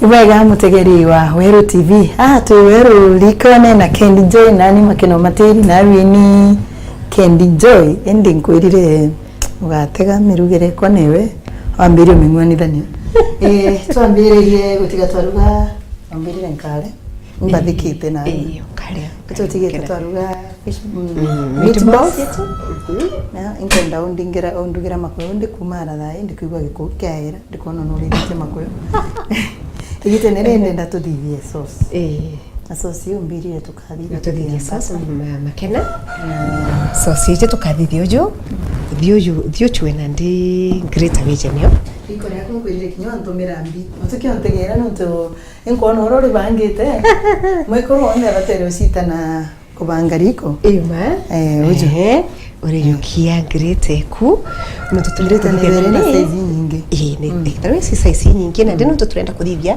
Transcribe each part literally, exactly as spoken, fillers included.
Ibwega mutegeri wa Weru T V. Ah, twi Weru rikone na Kendi Joy, nani Makena Matiri, na wini Kendi Joy. Indi nkwirire ugatega mirugire ko newe wambirie uming'uanithania. Eh, twambiririe gutiga twaruga, wambirire nkare. Mbathikite na. Ii, ukaria. Tutigite twaruga fish, mm, mm, meatballs. Meatballs yetu. Mhm. Na inkenda undingira, undugira makuyu, ndikuma aratha, ndikwigua gikuyu kiaira, ndikona nuriritie makuyu. Igite nere ndenda tuthithie sauce. Ii. Na sauce iu mbirire tukathithia. Tuthithie sauce, ma-, Makena. Mm. Sauce iji tukathithia uju, thiuju, thiuchwe na ndi grate wije nio. Riko riaku nkwirire kinya ntumira mbi. Utukio ntegera nuntu Inkwona uria uribangite. Mwekuru wonthe abatere ucita na kubanga riko. Ima. Eh, uju. Ehe. Urijukia grate eku. Nontu turenda kuthithia nibere na size nyingi. Ii, ni, mm, tarau ici size nyingi, na ndi nontu turenda kuthithia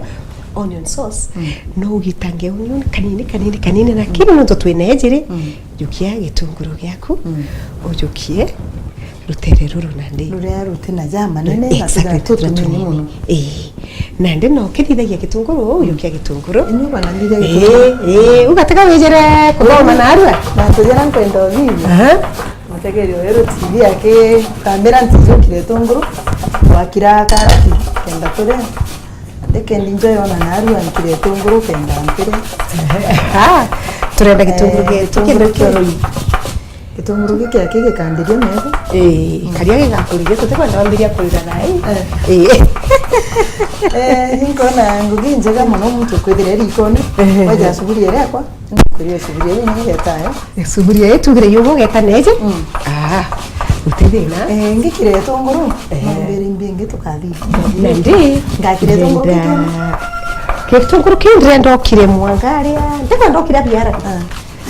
onion sauce. Mm. No ugitange onion kanini, kanini, kanini, lakini nontu twina ijiri, mm, jukia gitunguru giaku, mm, ujukie rutere ruru nandi. Ruria rutina ja manene, eh, na exactly, tuga tutunini muno. Ii. Nandi no ukithithagia gitunguru, uu yukia gitunguru. Ii, ugatiga wijire kuthoma narua. Na tujira nkwenda uthithia. Aha. Mutegeri wa Weru T V akikambira nti jukire gitunguru, wakira karati, kenda turia. Ndikendi njoe ona narua nkire gitunguru kenda mpire. Ah, turenda gitunguru, eh, gietu gitunguru kenda kiu. Gitunguru giki aki gikandiria metho. Ii, mm, karia gigakuriria, tutikwenda wambiria kurira nai. Eh. Ii. Eh, inkona ngugi njega muno muntu kwithira rikoni. Ehe. Waja sufuria riakwa, nkuria sufuria ii yetayo. Sufuria ii tugire yugo geta neje? Mm. Ah, uti thina. Eh, ngikire gitunguru, eh, no mbiri mbingi tukathi. Nandi, ngakire gitunguru ndenda kingi. Gitunguru kiu ndenda ukire mwangaria. Ndikwenda ukira biara. Ah.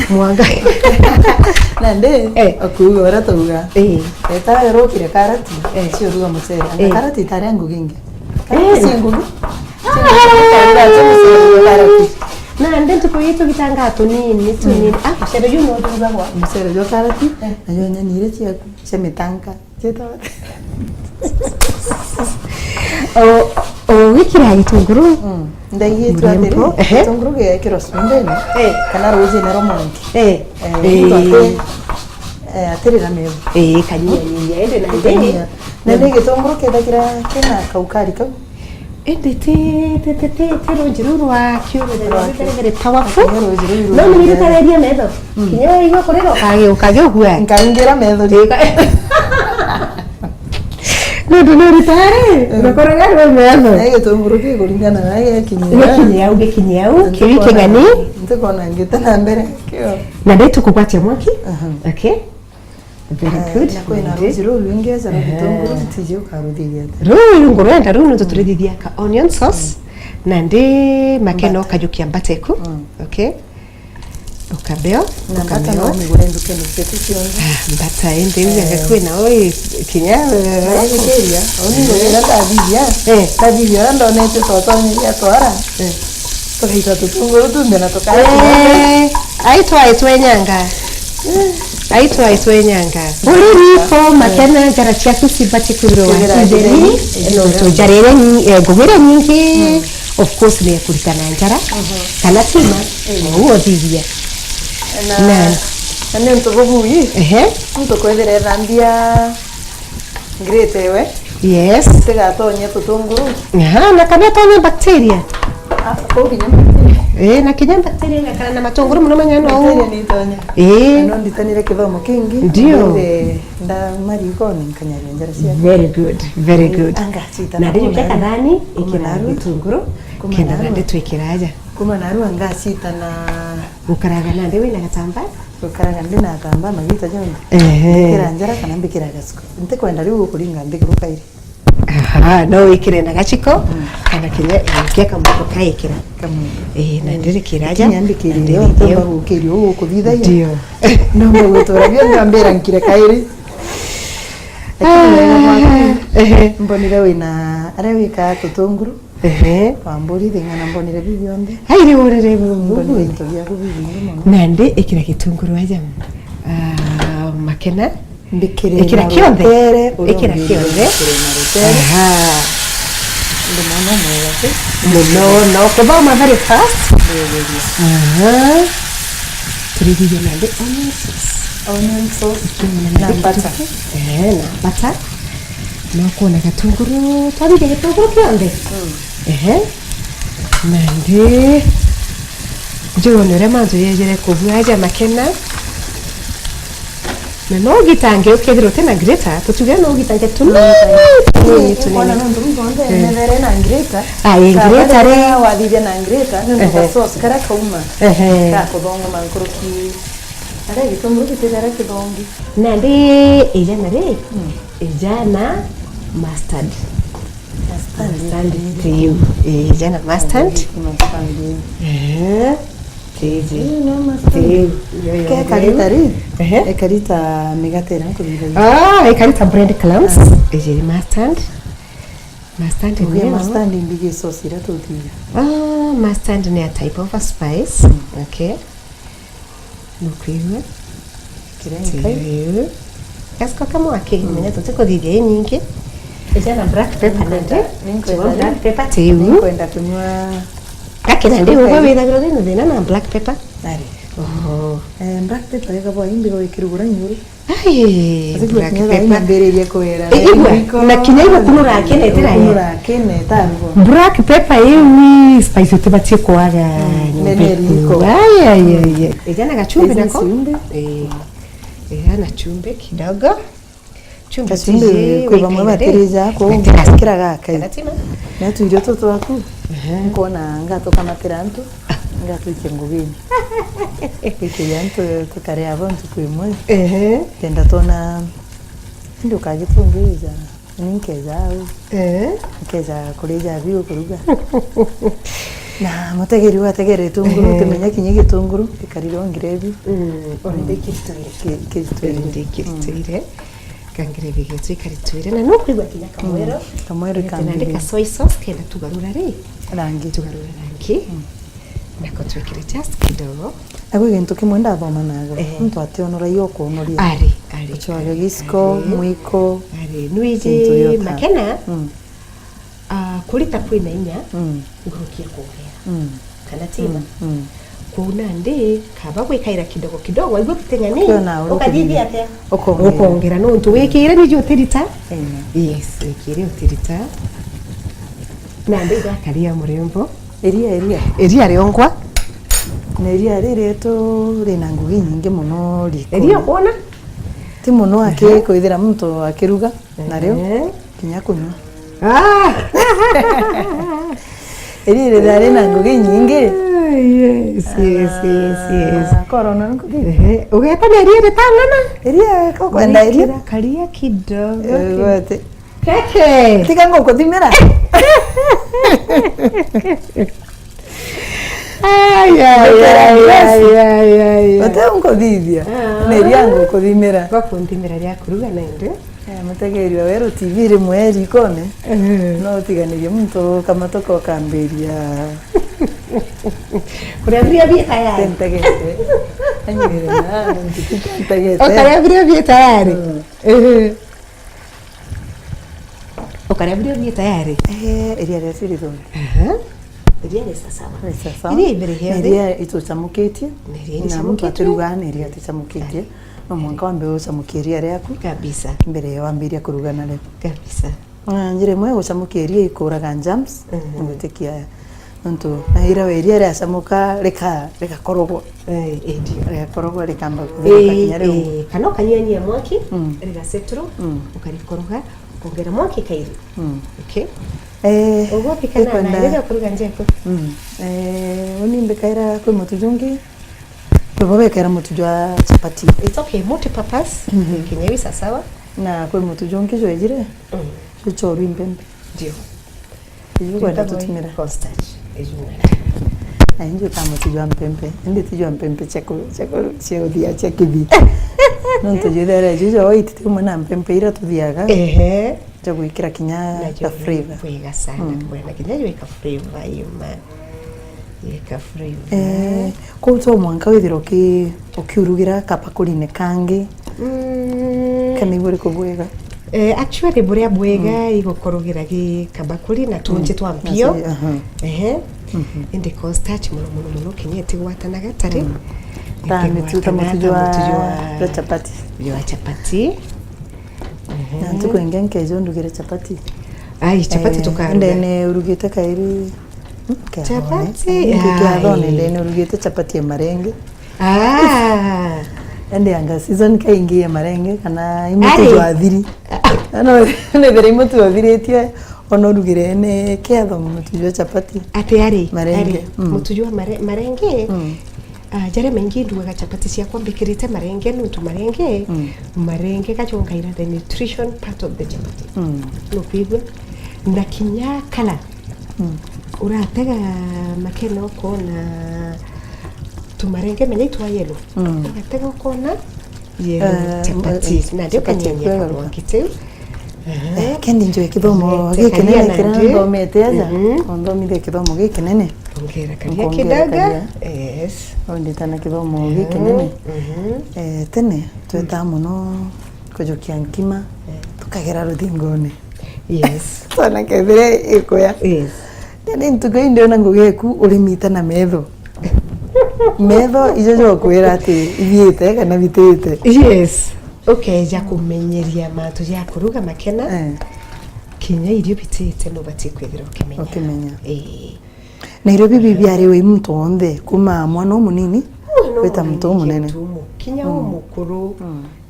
Mwanga. Nandi, eh, okuuga uria twauga. Eh. Eta werukire karati, eh, ciuruga mucere. Anga, eh, karati itaria ngugi ingi. Karati, eh, ci ngugi. Ah! Ci ngugi, karati. Nandi ntuku ii tugitangaa tunini, tunini. Mm. Ah, mucere juu no jurugagwa. Mucere jwa karati, eh, najo nyeni iria ciaku cia mitanga. Cietagwa atia? O, o, gwikira gitunguru. Mm. Ndaigitwe atiri, murembo, ehe, gitunguru gigekirwa cubini, eh, kana rujine rwa mwanki. Eh. Eh, eh, muntu ati, eh, atirira meru. Eh, kanyinyanyinya, indi na kanyinyanyinya. Na ni gitunguru kethagira kina kaukari kau. Indi ti, ti, ti, ti, ti ruji ruu rwa kiume, rwa very, very powerful. Ruji ruu rwa, no, ni ritareria metho. Mm. Kinya waigua kurira ukagi-, ukagi ugua. Nkaingira metho. Ika-, nontu ni ritari, eh, na kurega ni metho. Na gitunguru gikuringana na gikinyia. Gikinyia au, gikinyia au, kiu king'ani. Ntikona ngite na mbere kio. Na ndi tukugwatia mwaki. Aha. Okay. Very good. Eh, na kwina ruji ruu rwingi aja rwa gitunguru, ntiji ukaruthithia atia. Ruu ngurenda ruu nontu turithithia ka onion sauce. Mm. Na ndi Makena ukajukia mbata eku. Mm. Okay. Ukabeo, na mbata ukabeo. No migure ndukene cietu cionthe. Ah, mbata indi ugaga kwina oi kinya. Naikiria, uni ngugire ndathithia. Eh. Ndathithia uria ndonete totonyeria twara. Eh. Tugaita tutunguru tunthe na tukaria. Eh, ai twae twenyanga. Ai twae twenyanga. Uri riko, Makena, njara ciaku cibati kwithirwa itheri, nontu njara iria nyi-, eh, ngugi iria nyingi, of course, ni ya kuritana njara, kana tima, ou uthithia. Na, na ni untu bubu ii, ehe, muntu kwithira ethambia Grate ewe. Yes. Tigatonye tutunguru. Aha, na kana tonye bacteria. Ah, kuu kinya bacteria. Eh, na kinya bacteria igakara na matunguru muno manya no. Bacteria ni itonya. Eh. Na no nditanire kithomo kingi. Ndio. Ndire ndamari ikoni nkanyaria njara cia. Very good, very good. Anga cita na riu kia kathani, ikira gitunguru, kenda nandi twikira aja. Kuma narua ngacita na. Gukaraga nandi wina gatamba. Gukaraga ndi na gatamba magita jonthe. Ehe. Mbikira njara kana mbikira gaciko. Ntikwenda riu gukuringa nthiguru kairi. Aha, no wikire na gaciko, kana kinya ingia kamwako kaikira. Kamwako. Eh, na ndirikira aja. Kinya mbikirire, ntomba gukiria uu gukuthithagia. Ndio. Ntomba gutura bio ngambira nkire kairi. Lakini wega mwaku, ehe, mbonire wina aria wikaga tutunguru. Ehe. Wamburi thing'ana mbonire biu bionthe. Ai, riu urire bu-, mbonire into biaku bibingi mono. Nandi ikira gitunguru aja. Ah, Makena. Mbikire ikira na kionthe. Rutere, uria ikira ungi kionthe. Mbikire na rutere. Aha. Ndi mwana umwe wake. Muno, no kuthoma very fast. Ndegeria. Aha. Turigithia nandi onion sauce. Onion sauce. Nandi na butter. Eh, na butter. No kuona gatunguru, twathithia gitunguru kionthe. Mm. Ehe. Nandi njone uria mantu yejere kubua aja makena. Na no ugitange ukethirwa utina grater, tutuge no ugitange tunini, tunini, tunini. Ukona nontu muntu onthe eh, methere na grater. Ah, ii, grater ri. Wathithia na grater, nontu ehe, ka sauce karia kauma. Ehe. Gakuthongoma nkuruki. Aria gitunguru gitithera kithongi. Nandi ijana ri? Mm. Ijana mustard. Mustard. Mustard tiu. Eh, ijana mustard. Mustard. Eh. Tiji. Ii no mustard. Tiu. Yo, yo, ke karita ri? Ehe. Ekarita migate iria nkuthithagia. Ah, ekarita bread crumbs. Ah. Ijiri mustard. Mustard ni yo. Mustard mbigi sauce iria tuthiga. Ah, mustard ni a type of a spice. Mm. Okay. Nukwigua? Kiri nkai. Tiu. Gasiko kamwe aki, mm, menya tutikuthithia inyingi. Ijana black pepper nandi. Ninkwenda, ninkwenda. Black pepper tiu. Ninkwenda kunywa. Gaki nandi ugwe withagirwa wina thina na black pepper? Ari. Oh. Eh, black pepper ikabwa imbi gwikirugura inyuru. Ai, black pepper. Mbiririe kwira. Eh, igua, na kinya igua kunura akenete raya. Kunura akenete arugo. Black pepper iu ni spice utibatie kwaga nyumba iku. Ai, ai, ai, ai. Ijana gachumbi nako? Chumbi. Eh. Ijana chumbi kidogo. Chumbi kwi bamwe batirija kuu, batikiraga akai. Kana tima? Na tuirio tu twaku. Ehe. Nkona ngatukamatira antu, ngatwikia ngugini. Twikiria antu tukare abo ntuku imwe. Ehe. Kenda twona, indi ukagitungirija, ni nkeja au. Ehe. Nkeja kurija biu kuruga. Na mutegeri wategere itunguru, ehe, ukimenya kinya gitunguru, gikarire o ngirebi. Mm, already kiritwire. Ki-, kiritwire. Already kiritwire. Mm. Kangire bigetwe ikaritwire. Na nukwigua kinya kamwero. Mm, kamwero. Nandi ka soy sauce kenda tugarura ri? Rangi. Tugarura rangi. Mm. Nako twikire just kidogo. Agwe gintu kimwe ndathoma nago. Eh. Muntu ationoragia ukunoria. Ari, ari. Uchwaga gisiko, ari, mwiko. Ari, nuiji makena. Mm. Ah, kurita kwina inya, mm, nguruki ya kuongera. Mm. Kana tima? Mm, mm. Kwou nandi, kaba gwikaira kidogo kidogo, aigua kiteng'ani, ukathithia atia? Ukongera. Ukongera, nontu wikire niji utirita. Ina. Yes, wikire utirita. Nandi igakaria murembo. Iria, iria. Iria riongwa. Na iria riri tu rina ngugi nyingi muno rikoni. Iria ukwona? Ti muno aki-, ehe, kwithira muntu akiruga, nario, ehe, kinya kunywa. Ah! Iria rithira rina ngugi nyingi. Ah, yes, yes, yes, yes. Ah, korona ngugi. Ehe, ugeta na iria ritang'ana? Iria, ko kwenda iria. Warikira karia kidogo. Eh, wote. Keke. Tiga ngukuthimira. Ai, ai, ai, ai, ai, ai, ai. Uti unkuthithia. Ah. Ni iria ngukuthimira. Bakunthimira ria kuruga na indi. Eh, mutegeeri wa Weru T V rimwe rikone. Eh. No utiganirie muntu kamatoka ukambiria. Kuria biria bi tayari. Ntegete. Anyirire na, ntegete. Ukaria biria bi tayari. Mm. Eh. Ukaria biria bi tayari. Eh, iria ria siri thoni. Aha. Iria ni sasawa. Ni sasawa. Iria ibere heo. Iria itucamukitie. Na iria itucamukitie. Muntu atiruga ni iria aticamukitie. No mwanka wambe ucamukie iria riaku. Kabisa. Mbere ya wambiria kuruga nario. Kabisa. Ah, njira imwe ya gucamukia iria ikuraga germs, mhm, ngwitikia nontu na ira we iria riacamuka rika-, rikakorogwa. Eh, eh, ndio. Rikakorogwa rikamba kuthiruka kinya riu. Eh, kana ukanyanyia mwaki, mm, rigasettle, mm, ukarikoroga, ukongera mwaki kairi. Mm. Okay? Eh, uguo bikana na ikwenda iria kuruga njeku. Mm. Eh, uni mbikaira kwi mutu jungi, kwi bo bekera mutu jwa chapati. It's okay, multi purpose, mhm, kinya iu sasawa. Na kwi mutu jungi jwejire, mm, juchorwi mpempe. Ndio. Iju kwenda tutumira. Cornstarch, iju. Na inju ta mutu jwa mpempe, indi ti jwa mpempe cia ku-, cia ku-, cia kuthia, cia kithi. Nontu jwithere juju ititi umwe na mpempe ira tuthiaga. Ehe. Ja gwikira kinya na ka flavor. Bwega sana, mm, kwenda kinya jwika flavor ima. Ika flavor. Eh, kou to mwanka withirwa uki-, ukiurugira kapakurine kangi. Mm. Kana ibu riku bwega? Eh, actually, buria bwega igukurugira gi kabakuri na tunji twa mpio. Aha. Ehe. Indi cause starch muno, muno, muno, kinya itigwatanaga tari. Ta mitu ta mutu jwa chapati. Jwa chapati. Ehe. Na ntuku ingi nkeja undugire chapati. Ai, chapati. Eh, tukaruga. Ndene urugite kairi. Chapati. Kiathone ndene urugite chapati ya marenge. Ah. Ende anga season kaingi ya marenge kana imutu jwa thiri. Ano ne bere imutu jwa thiri tie, ono rugire ne kiatho mutu jwa chapati. Ati ari, marenge. Ari. Mutu jwa mare-, marenge. Ah, jaria maingi ndugaga chapati ciakwa mbikirite marenge, nontu marenge, marenge gajongaira the nutrition part of the chapati. Nukwigua? Na kinya kala uratega makena ukona tumarenge menya itwa yellow. Ugatega ukona yellow chapati. Na ndio chapati kanyenya ya kweruka. Kamwangi tiu. Eh, kendi njoe kithomo gikinene kiria nthomete aja. Onthomithie kithomo gikinene. Ongera karia kidogo. Yes. Onditana kithomo gikinene. Eh, tene twetaa muno kujukia nkima, tukagera ruthingone. Yes. Twana kethire ikuya. Yes. Nani ntuku ii ndiona ngugi eku urimita na metho. Metho ijo jokwira ati ithiite kana bitite. Yes. Ukeja kumenyeria mantu ja kuruga makena. Eh. Kinya irio bitite nubati kwithira ukimenya. Ukimenya. Eh. Na irio bibi biari wi muntu wonthe, kuma mwana umunini gwita muntu umunene. Kinya umukuru.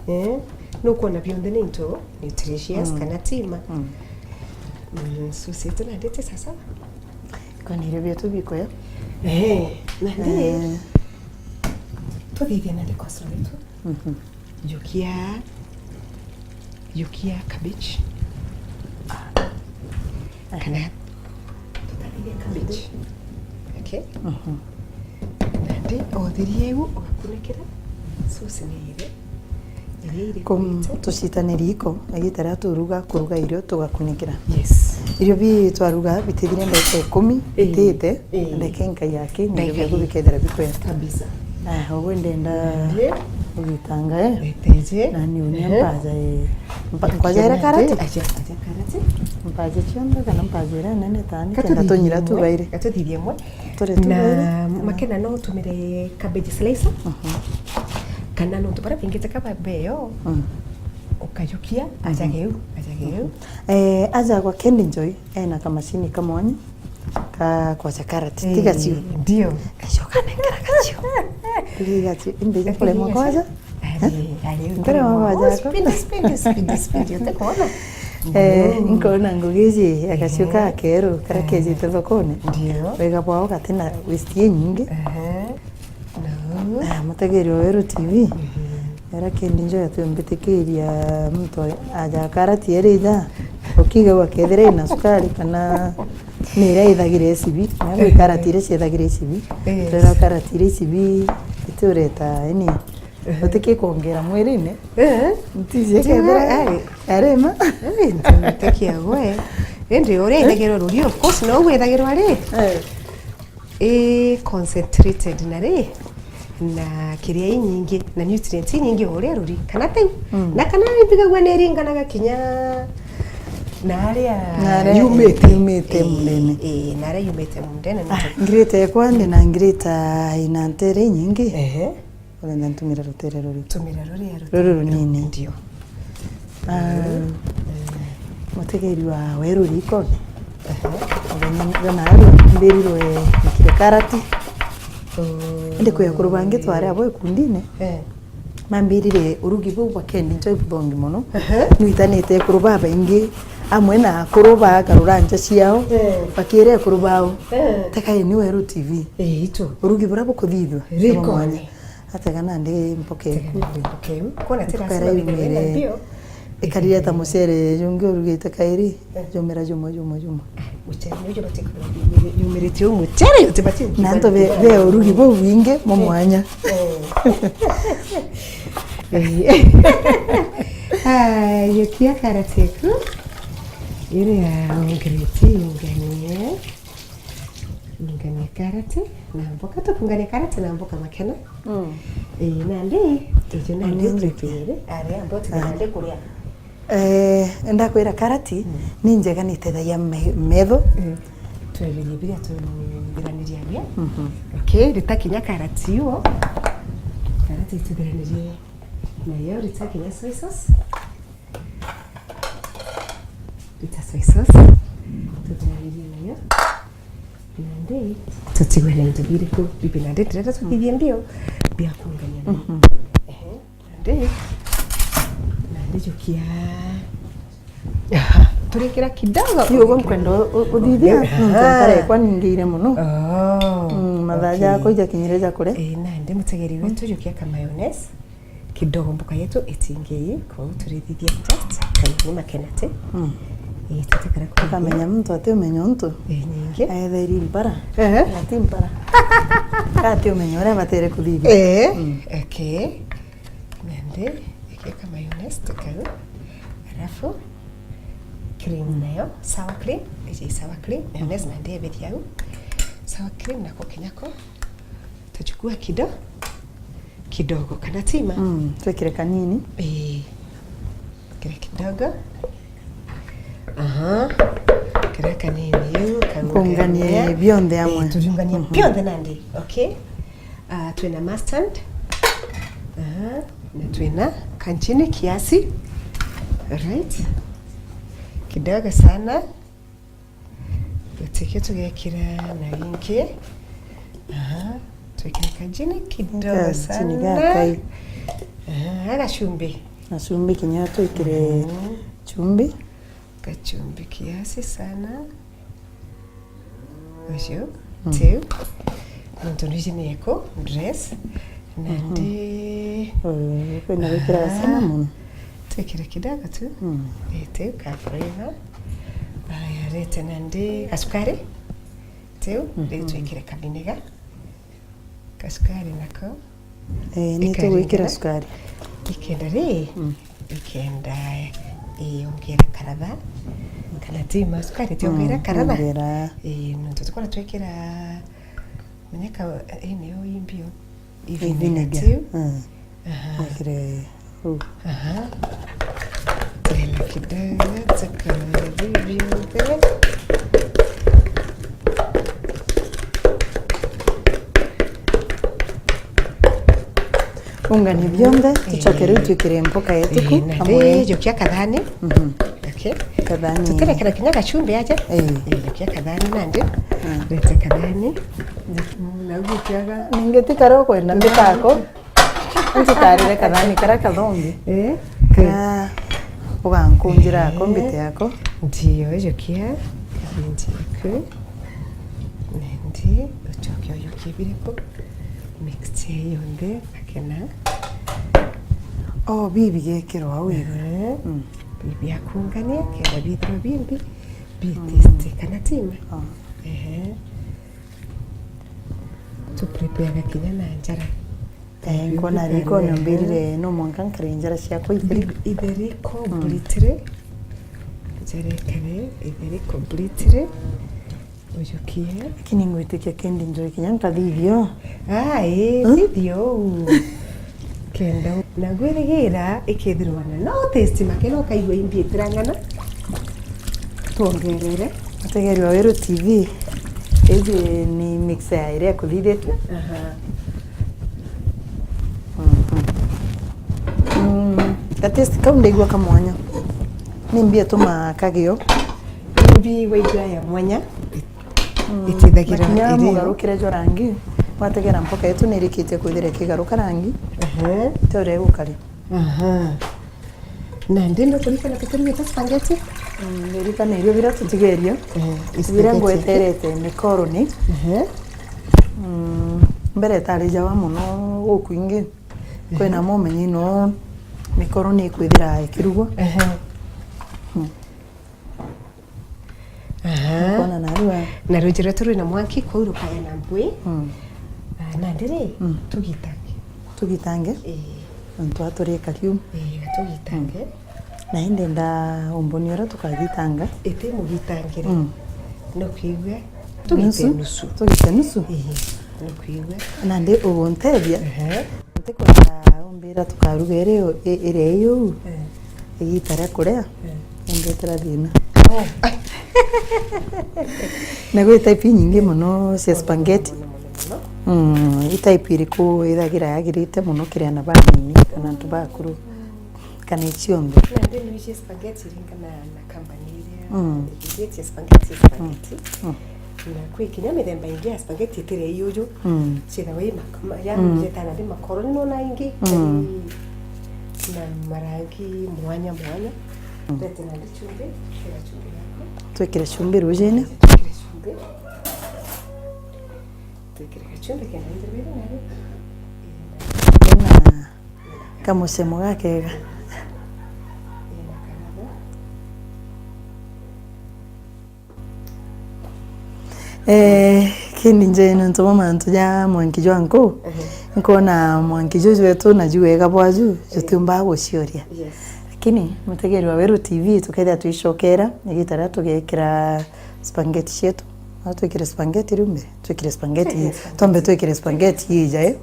Eh, nukwona bionthe ni into nutritious kana tima. Mm, so site na ndete sasa. Kwani irio bietu bikoya? Eh, na ndi. Tuthithie na ndikoso ritu. Jukia, jukia cabbage. Kana tutathithie cabbage. Okay? Nandi othirie u ugakunekera sauce ni ire. Iria iri kuite. Tucitane riko, igita riria turuga, kuruga irio, tugakunikira. Yes. Irio bi twaruga bitithire ndagika ikumi, bitite, ndagika inkai yaki, ni irio biaku bikethira bikwenda. Kabisa. Ah, uguo ndenda ugitanga, eh? Eteje. Nani unia mpaja, eh. Mpajera karati? Acha, acha karati. Mpaja cionthe kana mpaja iria nene tani, kenda tunyira tu baire. Gatuthithie mwe. Turi tu baire. Na makena no utumire cabbage slicer. Kana nontu baria bingite kaba beyo, ukajukia, aja geu, aja geu. Eh, aja gwa Kendi Njoi, ena kamacini kamwanya ka kwacha karati, ti gacio. Ndio. Gacio kanengera gacio. Ndi gacio, indi kuremwa kwacha. Ari, ari, ntaremwa kwacha. Spindi, spindi, spindi, spindi, utikona? Eh, nkona ngugi iji ya gacio ka keru, karia kejite thokone. Ndio. Wega bwao gatina waste inyingi. Ehe. No. Ah, mutegeri wa Weru T V. Era Kendi Njoi atumbitikiria muntu aja karati eri ija, ukiigagua kethira ina sukari kana ni iria ithagira icibi, na gwi karati iria ciethagira icibi. Twera karati iria icibi itiureta ini. Utiki kuongera mwirine. Ntiji kethira arima. Ntikia gwe. Indi uria ithagirwa ruri, of course, no gwithagirwa ri. I concentrated na ri, na kiria inyingi, na nutrients inyingi o uria ruri, kana tiu? Na kana imbigagua ni iringanaga kinya na aria yumite. Yumite mundene. Ii, na aria yumite mundene. Ah, ngirita ekwa ndi na ngirita ina ntere inyingi. Ehe. Urenda ntumira rutere ruriku? Tumira ruria ruri runini. Ndio. Ah, mutegeri wa Weru Rikone. Aha. Muthenya naru mbirirwe nikire karati. Indi kwi akuru bangi twari abo ikundine. Eh. Mambirire urugi buu bwa Kendi Njoi buthongi mono. Aha. Nwitanite akuru babaingi amwe na akuru bagarura nja ciao, bakira akuru bao. Eh. Teka ni Weru T V. Eh, itu. Urugi buria bukuthithua. Rikone. Atega nandi mpoke. Tega nandi mpoke. Kwona tira sima yumire. Ikarire ta mucere jungi urugite kairi, jumira jumwe, jumwe, jumwe. Mucere uju bati yumiritie u mucere, uti bati. Na antu be, be urugi buu bwingi mu mwanya. Eh. Ah, yukia karati eku. Iri ya ongiriti, unganie. Ngania karati na mboka, tukungania karati na mboka makena. Mm. Ii, nandi, ijo nandi prepare. Aria mboka nandi kuria. Eh, ndakwira karati ni njega, ni itethagia me-, metho. Mm. Twererie biria tuthiraniria bia. Mhm. Okay, rita kinya karati iu. Karati tuthiranirie nayo, rita kinya soy sauce. Rita soy sauce. Tuthiranirie nayo. Nandi tutigue na into biriku bibi, nandi ndirenda tuthithie mbio bia kuungania. Mhm. Ehe. Nandi, nandi jukia. Aha, turikira kidogo. Yu uguo nkwenda u-, u-, uthithia, aha, nontu nkarekwa ningiire mono. Oh, mm, mathaa, okay, jakwa ijakinyire ja kuria. Eh, nandi mutegeri wetu, mm, jukia ka mayonnaise. Kidogo mbuka yetu itingii, kwou turithithia just kanini makenate. Mm. Eh, tutikara kuthithia. Ukamenya muntu ati umenya untu. Eh, ningi. Aetheri mpara. Ehe. Ati mpara. Ati umenya uria batere kuthithia. Eh, mm, okay. Nandi, ikieka mayonnaise tu kau. Alafu, cream nayo, sour cream, iji sour cream, mayonnaise nandi ebithia au. Sour cream nako kinyako, tuchukua kido-, kidogo, kana tima? Mm, twikire kanini. Eh, kire kidogo. Aha. Kire kanini yu, kau. Kunganie bionthe amwe. Eh, turiunganie, mhm, bionthe nandi, okay? Ah, twina mustard. Aha, na twina kanchini kiasi. Alright. Kidogo sana. Gutike tugekira na gingi. Aha, twikire kanchini kidogo sana. Kanchini gakai. Aha, gachumbi. Gachumbi kinya twikire, mhm, chumbi. Kachumbi kiasi sana. Ucio, mm, tiu. Nontu niji ni eku dress. Nandi, mhm, eh, kwina gwikira, ah, cinnamon. Twikire kidogo tu. Mm. Eh, tiu ka flavor. Aya, rete nandi kasukari. Tiu, mhm, riu twikire kabiniga. Kasukari nako. Eh, ni tugwikira sukari. Ikenda ri, mm, ikenda, eh, yongera karatha. Kana ti ma sukari, ti yongera, mm, karatha. Yongera. Eh, nontu tukona twikira, menyeka, eh, niyo imbio. I vinegar, vinegar tiu. Mm. Aha. Wikire Uu. Aha. Tena kidogo, tukarora biu bionthe. Unganie bionthe, eh, tucoke riu twikire mboka yetu ku, eh, na amwe. Ri, jukia kathani. Mhm. Okay. Kathani. Tutirekera kinya gachumbi aja. Eh. Eh, jukia kathani nandi. Mm. Rete kathani. Na ugikiaga. Ningi ti karia ukwenda mbikako. Ntikarire kathani karia kathongi. Eh? Ka-, ugankunjira ako, eh, mbite yako. Ndio, jukia. Ndio ku. Nandi, ucoke ujukie biriku. Mix yonthe, akena. Oh, bibi gekirwa au igu. Eh. Mm. Bibi akungania, kenda bithirwa bimbi. Bi taste, mm, kana tima. Oh. Ehe. Tu prepare kinya na njara. Eh, nkona riko nyombirire, no mwanka nkare njara ciakwa itheri. Bi-, itheri completely. Njara ikare itheri completely. Ujukie. Lakini ngwitikia kendi njore kinya nkathithio. Ah, ii, hmm? Thithio uu. Kenda. Na ngwirigira ikethirwa na no taste make no kaigua imbi itirang'ana. Twongerere. Ategerwa Weru T V. Iji ni mix ya iria ikuthithitue. Aha. Mhm. Mm, ka taste kau ndaigua ka mwanya. Ni mbi ituma kagio. Ni mbi waigua ya mwanya. Mm, itithagira na kinya irio. Mugarukire jwa rangi, wategera mboka yetu ni irikitie kwithira ikigaruka rangi. Ehe. Ti uria igukari. Aha. Nandi ndukuririkana tukurugite spaghetti? Mm, ndirikana irio biria tutigerio. Eh, biria spaghetti ngweterete mikoroni. Ehe. Mm, mbere itari jawa mono gukwingi. Ehe. Kwina mumenyi no mikoroni ikwithira ikirugwa. Ehe. Mm. Aha. Ukona narua. Na ruji rwetu rwina mwanki, kwou rukaya na mbui. Mm. Ah, nandi ri, mm, tugitange. Tugitange? Ii. Antu a turika kiu. Ii, tugitange. Mm. Na indi nda umboni uria tukagitanga. Iti mugitangire. Mm. No kwigua, tugite nusu. Nusu. Tugite nusu? Ii, no kwigua. Nandi uguntethia. Ehe. Ntikwenda umbira tukaruga iri, i-, iria iu. Eh. Igita ria kuria, eh, indetera thina. Oh. Na gwi type inyingi mono cia spaghetti. Mono, mono, mono, mono. Mm, i type iriku ithagira yagirite mono kiri ana banini kana antu bakuru? Kana i cionthe? Na nthini cia spaghetti ringana na company iria, mm, ithithitie spaghetti, spaghetti. Mm. Na kwi kinya mithemba ingi ya spaghetti itiri iuju. Mm. Ciithagwa i mak-, ma-, yaani, mm, jetana ndi makoro, ni nona ingi, mm, na marangi mwanya mwanya. Mm. Rete na ndi chumbi, kira chumbi yako. Twikire chumbi rujine. Twikire chumbi. Twikire gachumbi kenda nthirwire nari. Na kamucemo gakega. Eh, kindi nje nontu bwa mantu ja mwanki jwa nku, ehe, nkona mwanki juju wetu naju wega bwaju, jutiumbaga gucioria. Yes. Lakini mutegeri wa Weru T V, tukethira twicokera, igita riria tugekira spaghetti cietu. No twikire spaghetti riu mbere? Twikire spaghetti, twikire spaghetti, twambe twikire spaghetti ija, eh?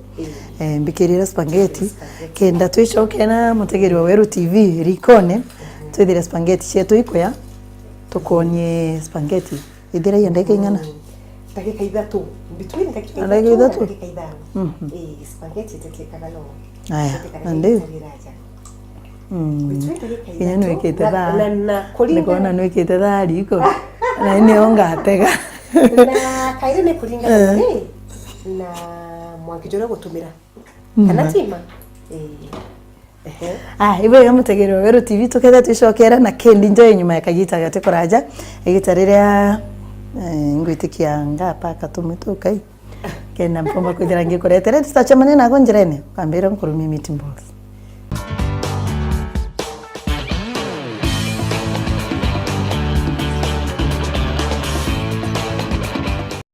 Eh, mbikirire spaghetti. Spaghetti. Kenda twicokera mutegeri wa Weru T V rikone, mhm, twithire spaghetti cietu ikuya, tukonie spaghetti. Ithiragia ndagika ing'ana? Mm. Ndagika ithatu. Between ndagika ithatu na ndagika ithano. Mhm. Eh, spaghetti itatiekaga no. Aya, itatiekaga na ndiu. Itarira aja. Mm. Between ndagika ithatu. Kinya nwikite thaa. Na, na, na kuringa. Ndikona nwikite thaa riko. Na ni o ngatega. Na kairi ni kuringana, eh, ni na mwanki juria ugutumira. Mm. Kana tima? Eh. Ehe. Ah, ibwega mutegeri wa Weru T V, tukethira twicokera na kendi njoe nyuma ya kagita gati kuraja, igita riria, eh, ngwitikia ngapaka tumwe tukai. Kenda mpomba kwithira ngikuretera, tutacemania nago njirene, ukambira nkurumie meeting box.